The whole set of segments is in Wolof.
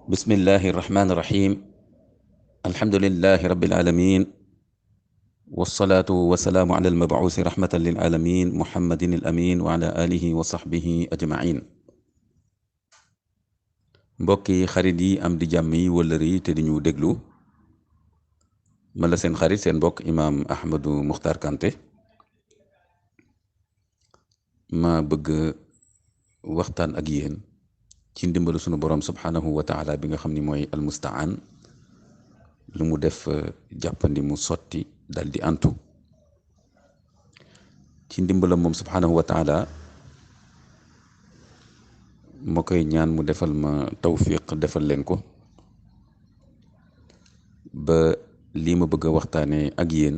bismillahi irrahmani irrahim alhamdulilahi rabilalamin walsalaatu wasalaamu ala almabuusi rahmatan lilaalamin muhammadin al amin wa ala alihi wa saxbihi ajmain mbokki xarit yi am di jàmm yi wëllëri te di ñu déglu man la seen xarit seen mbokk imaam Ahmadou Mokhtar Kanté ma bëgg waxtaan ak yéen ci ndimbalu sunu borom subhanahu wa taala bi nga xam ni mooy almustaan lu mu def jàppandi mu sotti dal di antu ci ndimbalam moom subhanahu wa taala ma koy ñaan mu defal ma tawfiq defal leen ko ba lii ma bëgg a waxtaane ak yéen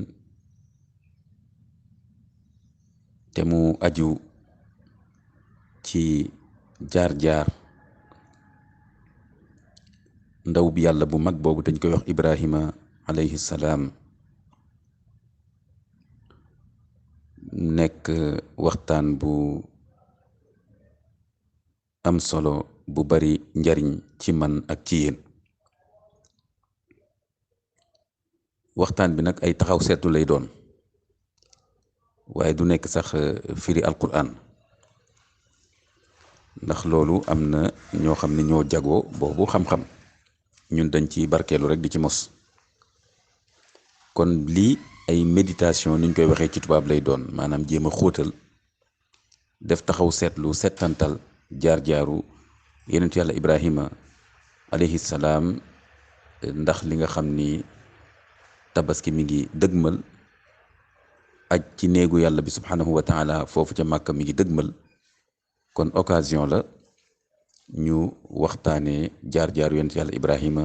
te mu aju ci jaar-jaar ndaw bi yàlla bu mag boobu dañ koy wax Ibrahima alayhi salaam nekk waxtaan bu am solo bu bari njariñ ci man ak ci yéen waxtaan bi nag ay taxaw seetlu lay doon waaye du nekk sax firi alquran ndax loolu am na ñoo xam ne ñoo jagoo boobu xam-xam ñun dañ ci barkeelu rek di ci mos kon lii ay méditation ni ñu koy waxee ci tubaab lay doon maanaam jéem a xóotal def taxaw seetlu settantal jaar-jaaru yonent yàlla Ibrahima alayhi salaam ndax li nga xam ni tabaski mi ngi dëgmal aj ci néegu yàlla bi subhanahu wa taala foofu ca Màkka mi ngi dëgmal kon occasion la ñu waxtaanee jaar-jaar yonent yàlla Ibrahima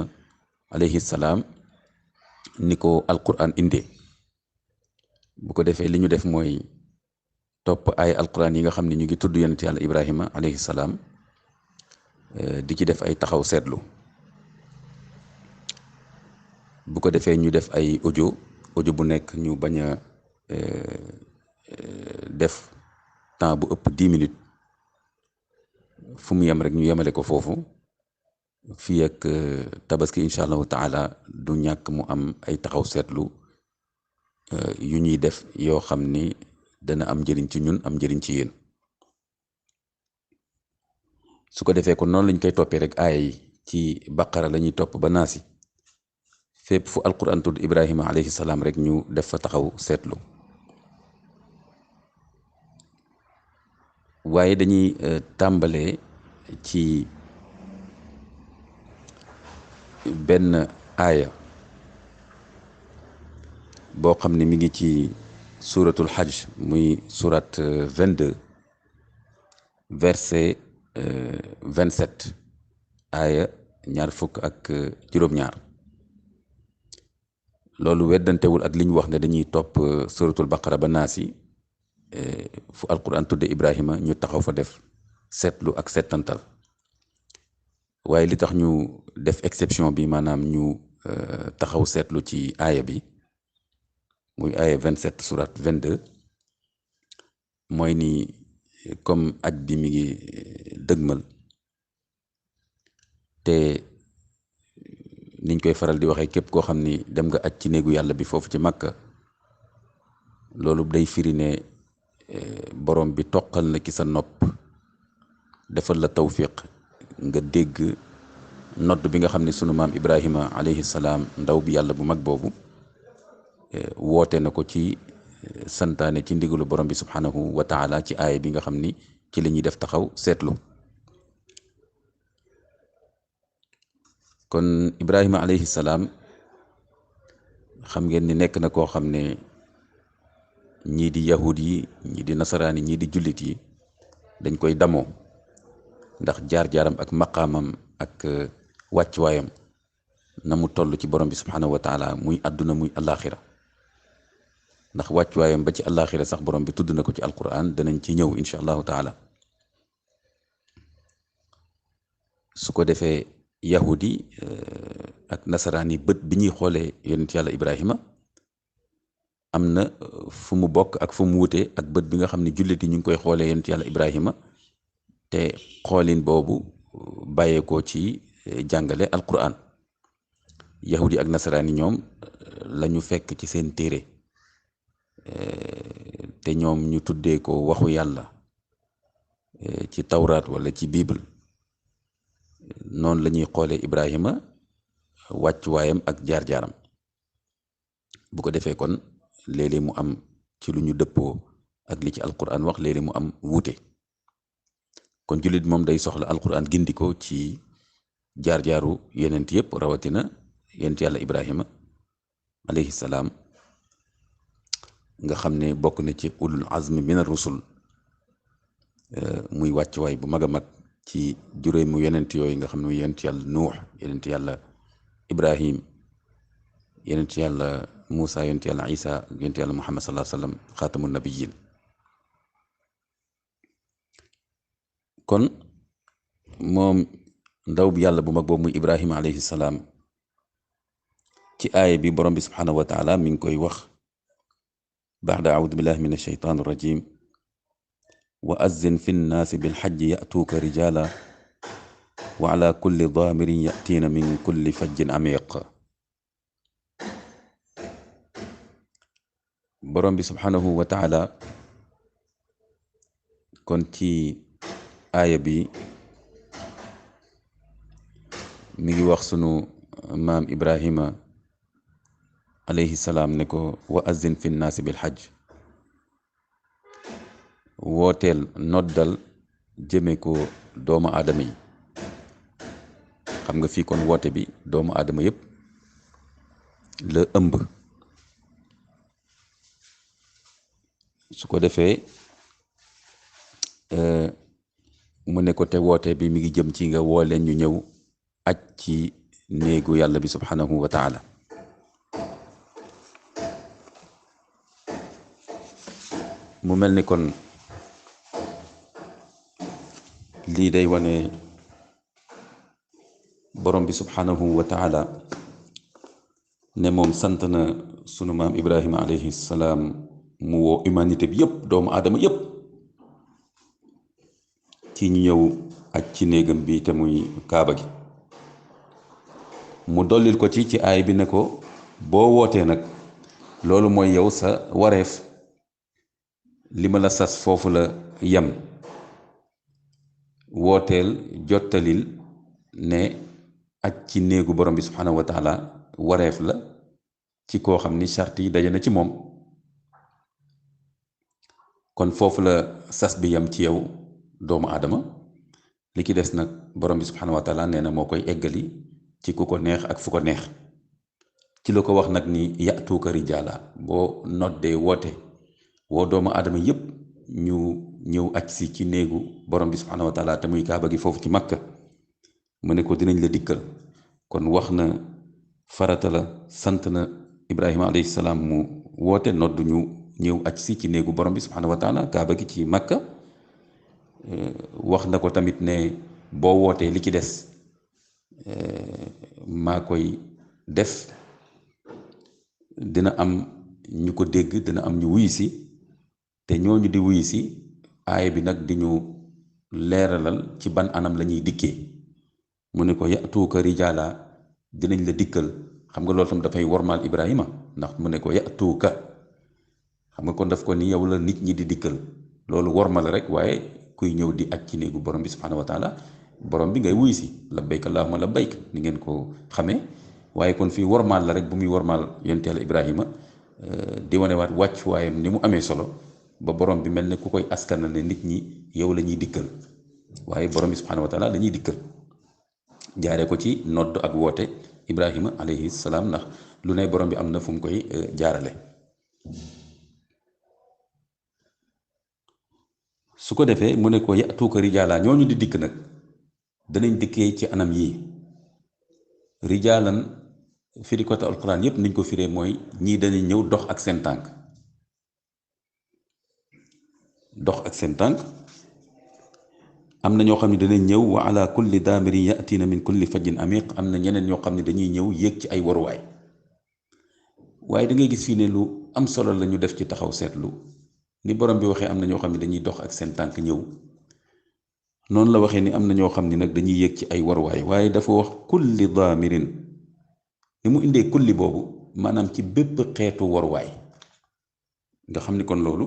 alayhi salaam ni ko alquran indee bu ko defee li ñu def mooy topp ay alquran yi nga xam ne ñu ngi tudd yonent yàlla Ibrahima alayhi salaam di ci def ay taxaw seetlu bu ko defee ñu def ay audio bu nekk ñu bañ a def temps bu ëpp 10 minutes fu mu yem rek ñu yemale ko foofu fii ak tabaski incha allahu taala du ñàkk mu am ay taxaw seetlu yu ñuy def yoo xam ni dana am njëriñ ci ñun am njëriñ ci yéen su ko defee kon noonu lañ koy toppee rek aaya yi ci baqara la ñuy topp ba naasi fépp fu alquran tudd Ibrahima alayhi salaam rek ñu def fa taxaw seetlu waaye dañuy tàmbalee ci benn aaya boo xam ne mi ngi ci suratul hajj muy surat 22 verset 27 aaya ñaar fukk ak juróom-ñaar loolu weddantewul ak li ñu wax ne dañuy topp suratul baqara ba naasi fu alquran tudde Ibrahima ñu taxaw fa def seetlu ak settantal waaye li tax ñu def exception bi maanaam ñu taxaw seetlu ci aaya bi muy aaya 27 surat 22 mooy ni comme aj bi mi ngi dëgmal te niñ koy faral di waxee képp koo xam ni dem nga aj ci néegu yàlla bi foofu ci Makka loolu day firi ne borom bi toqal na ki sa nopp defal la tawfiq nga dégg nodd bi nga xam ne sunu maam Ibrahima alayhi salaam ndaw bi yàlla bu mag boobu woote na ko ci santaane ci ndigalu borom bi subhanahu wa taala ci aaya bi nga xam ni ci la ñuy def taxaw seetlu kon Ibrahima alayhi salaam xam ngeen ni nekk na koo xam ne ñii di yahud yi ñii di nasaraan yi ñii di jullit yi dañ koy damoo ndax jaar-jaaram ak maqaamam ak wàccuwaayam na mu toll ci borom bi subhanahu wa taala muy àdduna muy alaxira ndax wàccuwaayam ba ci alaxira sax borom bi tudd na ko ci alquran danañ ci ñëw incha allahu taala su ko defee yahudi ak nasaraan yi bët bi ñuy xoolee yonent yàlla Ibrahima am na fu mu bokk ak fu mu wute ak bët bi nga xam ne jullit yi ñu ngi koy xoolee yonent yàlla Ibrahima te xoolin boobu bàyyeekoo ci jàngale alquran. yahudi ak nasaraani ñoom lañu fekk ci seen téere te ñoom ñu tuddee ko waxu yàlla ci tawraat wala ci bible, noonu la ñuy xoolee Ibrahima wàccuwaayam ak jaar-jaaram. bu ko defee kon léeg-léeg mu am ci lu ñu dëppoo ak li ci alquran wax, léeg-léeg mu am wuute. kon jullit moom day soxla alquran gindi ko ci jaar-jaaru yenent yépp, rawatina yonent yàlla Ibrahima alayhi salaam nga xam ne bokk na ci ulul azmi min ar-rusul, muy wàccuwaay bu mag a mag ci juróomi yonent yooyu nga xam ne yonent yàlla Nuux, yonent yàlla Ibrahim, yonent yàlla Muusa, yonent yàlla Isa, yonent yàlla Muhammad sallallahu alayhi wa sallam xaatamu nabiyyin. kon moom ndaw bi yàlla bu mag boobu muy Ibrahima alayhi salaam, ci aaya bi borom bi subhanahu wa taala mi ngi koy wax baada audu billahi min alsheytaan arrajim wa azzin fi nnaasi bilxajji yatuuka rijala wa ala kulli daamirin yatiina min kulli fajjin amiq. borom bi subhanahu wa taala kon ci aaya bi mi ngi wax sunu maam Ibrahima alayhi salaam ne ko wa azzin fi nnaasi bil hajj, wooteel noddal jëme ko doomu aadama yi. xam nga fii kon woote bi doomu aadama yépp la ëmb. su ko defee mu ne ko te woote bi mi ngi jëm ci nga woo leen ñu ñëw aj ci néegu yàlla bi subhanahu wa taala. mu mel ni kon lii day wane borom bi subhanahu wa taala ne moom sant na sunu maam Ibrahima alayhi salaam mu woo humanité bi yépp, doomu aadama yépp ci ñu ñëw aj ci néegam bi te muy kaaba gi. mu dollil ko ci aay bi ne ko boo wootee nag loolu mooy yow sa wareef, li ma la sas foofu la yem. wooteel jottalil ne aj ci néegu borom bi subhanahu wa taala wareef la ci koo xam ni charte yi daje na ci moom. kon foofu la sas bi yem ci yow doomu aadama. li ki des nag borom bi subhanahu wa taala nee na moo koy eggali ci ku ko neex ak fu ko neex. ci la ko wax nag ni yatuuka rijaala, boo noddee woote woo doomu aadama yépp ñu ñëw aj si ci néegu borom bi subhanahu wa taala te muy kaaba gi foofu ci Makka, mu ne ko dinañ la dikkal. kon wax na farata la, sant na Ibrahima alayhi salaam mu woote nodd ñu ñëw aj si ci néegu borom bi subhanahu wa taala kaaba gi ci Makka. wax na ko tamit ne boo wootee li ci des maa koy def, dina am ñu ko dégg, dina am ñu wuyu si, te ñooñu di wuyu si aaya bi nag di ñu leeralal ci ban anam la ñuy dikkee. mu ne ko yatuuka rijaala, dinañ la dikkal. xam nga loolu tam dafay wormaal Ibrahima, ndax mu ne ko yatuuka, xam nga kon daf ko ni yow la nit ñi di dikkal. loolu wormal rek, waaye kuy ñëw di aj ci néegu borom bi subhanahu wa taala borom bi ngay wuyu si, labbayk allahumma labbayk, ni ngeen ko xamee. waaye kon fii wormaal la rek bu muy wormaal yonent Yàlla Ibrahima, di wanewaat wàccuwaayam ni mu amee solo ba borom bi mel ne ku koy askanal ne nit ñi yow la ñuy dikkal, waaye borom bi subhanahu wa taala la ñuy dikkal. jaaree ko ci nodd ak woote Ibrahima alayhi salaam, ndax lu ne borom bi am na fu mu koy jaarale. su ko defee mu ne ko yatuuka rijaala, ñooñu di dikk nag danañ dikkee ci anam yii. rijaalan firi côté alquran yépp niñ ko firee mooy ñii dañuy ñëw dox ak seen tànk. dox ak seen tànk. am na ñoo xam ne danañ ñëw wa ala kulli daamirin yatiina min kulli fajjin amiq. am na ñeneen ñoo xam ne dañuy ñëw yéeg ci ay waruwaay. waaye da ngay gis fii ne lu am solo la ñu def ci taxaw seetlu ni borom bi waxee am na ñoo xam ne dañuy dox ak seen tànk ñëw. noonu la waxee ni am na ñoo xam ni nag dañuy yéeg ci ay warwaay waaye dafa wax kulli daamirin ni mu indee kulli boobu maanaam ci bépp xeetu warwaay nga xam ni kon loolu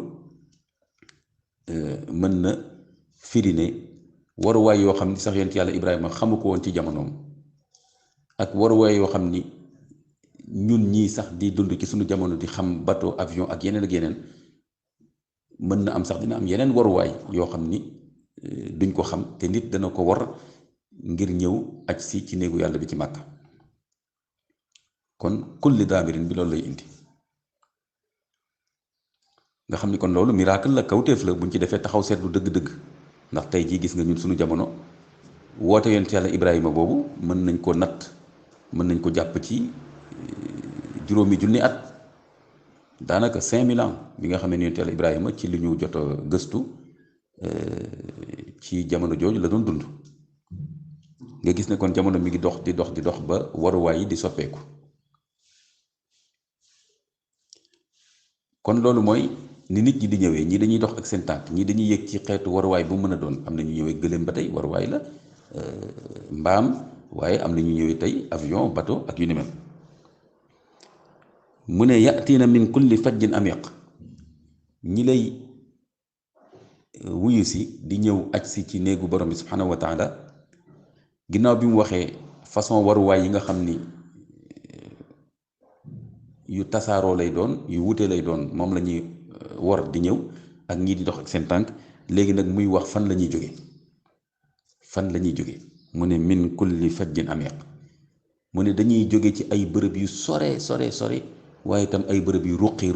mën na firi ne waruwaay yoo xam ni sax yonent yàlla Ibrahima xamu ko woon ci jamonoom ak waruwaay yoo xam ni ñun ñii sax di dund ci suñu jamono di xam bateau avion ak yeneen mën na am sax dina am yeneen waruwaay yoo xam ni duñ ko xam te nit dana ko war ngir ñëw aj si ci néegu yàlla bi ci Màkka kon kulli daamirin bi loolu lay indi nga xam ni kon loolu miracle la kawteef la buñ ci defee taxaw seetlu dëgg-dëgg ndax tey jii gis nga ñun suñu jamono woote yonent yàlla Ibrahima boobu mën nañ ko natt mën nañ ko jàpp ci juróomi junni at daanaka 5000 ans bi nga xam ne yonent yàlla Ibrahima ci li ñu jot a gëstu ci jamono jooju la doon dund nga gis ne kon jamono mi ngi dox di dox ba waruwaay yi di soppeeku kon loolu mooy ni nit ñi di ñëwee ñii dañuy dox ak seen tànk ñii dañuy yéeg ci xeetu waruwaay bu mën a doon am na ñu ñëwee gëléem ba tey waruwaay la mbaam waaye am na ñu ñëwee tey avion bateau ak yu ni mel mu ne yatiina min kulli fajjin amiq ñi lay wuyu si di ñëw aj si ci néegu borom bi subhanahu wa taala ginnaaw bi mu waxee façon waruwaay yi nga xam ni yu tasaaroo lay doon yu wute lay doon moom la ñuy war di ñëw ak ñii di dox ak seen tànk léegi nag muy wax fan la ñuy jóge mu ne min kulli fajjin amiq mu ne dañuy jóge ci ay bërëb yu sore waaye itam ay bërëb yu ruqi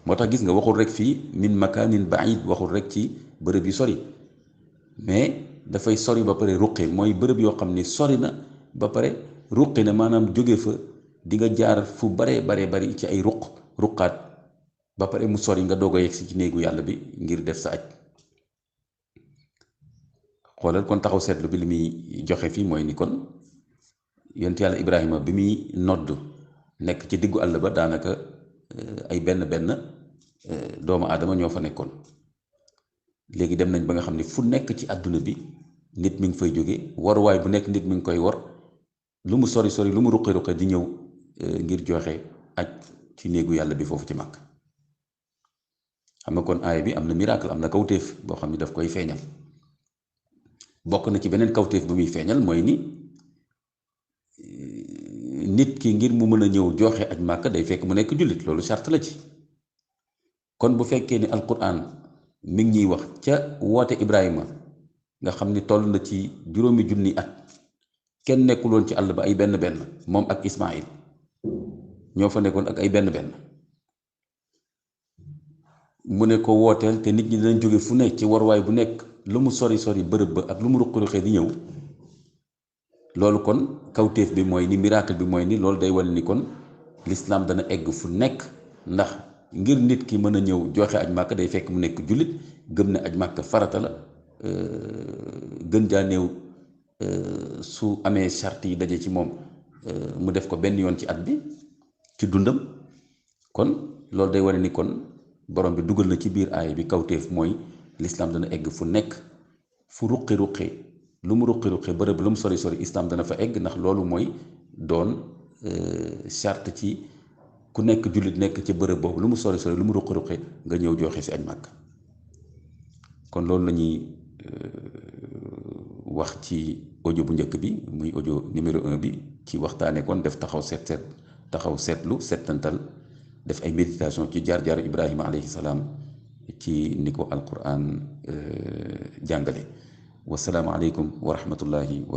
moo tax gis nga waxul rek fii min makanin baid waxul rek ci bërëb yu sori mais dafay sori ba pare ruqi mooy bërëb yoo xam ni sori na ba pare ruqi na maanaam jóge fa di nga jaar fu bari ci ay ruqaat ba pare mu sori nga doog a yegsi ci néegu yàlla bi ngir def sa aj xoolal kon taxaw seetlu bi li muy joxe fii mooy ni kon yonent yàlla Ibrahima bi muy nodd nekk ci diggu àll ba daanaka ay benn doomu aadama ñoo fa nekkoon léegi dem nañ ba nga xam ne fu nekk ci àdduna bi nit mi ngi fay jóge waruwaay bu nekk nit mi ngi koy war lu mu sori lu mu ruqi di ñëw ngir joxe aj ci néegu yàlla bi foofu ci Makka xam nga kon aaya bi am na miracle am na kawtéef boo xam ne daf koy feeñal bokk na ci beneen kawtéef bu muy feeñal mooy ni nit ki ngir mu mën a ñëw joxe aj Makka day fekk mu nekk jullit loolu charte la ci kon bu fekkee ni alquran mi ngi ñuy wax ca woote Ibrahima nga xam ni toll na ci juróomi junni at kenn nekkuloon ci àll ba ay benn moom ak Ismaïl ñoo fa nekkoon ak ay benn mu ne ko wooteel te nit ñi dinañ jóge fu nekk ci warwaay bu nekk lu mu sori bërëb ba ak lu mu ruqi di ñëw loolu kon kawtéef bi mooy ni miracle bi mooy ni loolu day wane ni kon l'islam dana egg fu nekk ndax ngir nit ki mën a ñëw joxe aj Màkka day fekk mu nekk jullit gëm ne aj Màkka farata la gën jaa néew su amee charte yi daje ci moom mu def ko benn yoon ci at bi ci dundam kon loolu day wane ni kon borom bi dugal na ci biir aaya bi kawtéef mooy l'islam dana egg fu nekk fu ruqi lu mu ruqi bërëb lu mu sori islam dana fa egg ndax loolu mooy doon charte ci ku nekk jullit nekk ci bërëb boobu lu mu sori lu mu ruqi nga ñëw joxe si aj Màkka kon loolu la ñuy wax ci audio bu njëkk bi muy audio numéro 1 bi ci waxtaane kon def taxaw seetlu settantal def ay méditation ci jaar-jaaru Ibrahima alayhi salaam ci ni ko alquran jàngale wasalaamu aleykum wa rahmatullahi wa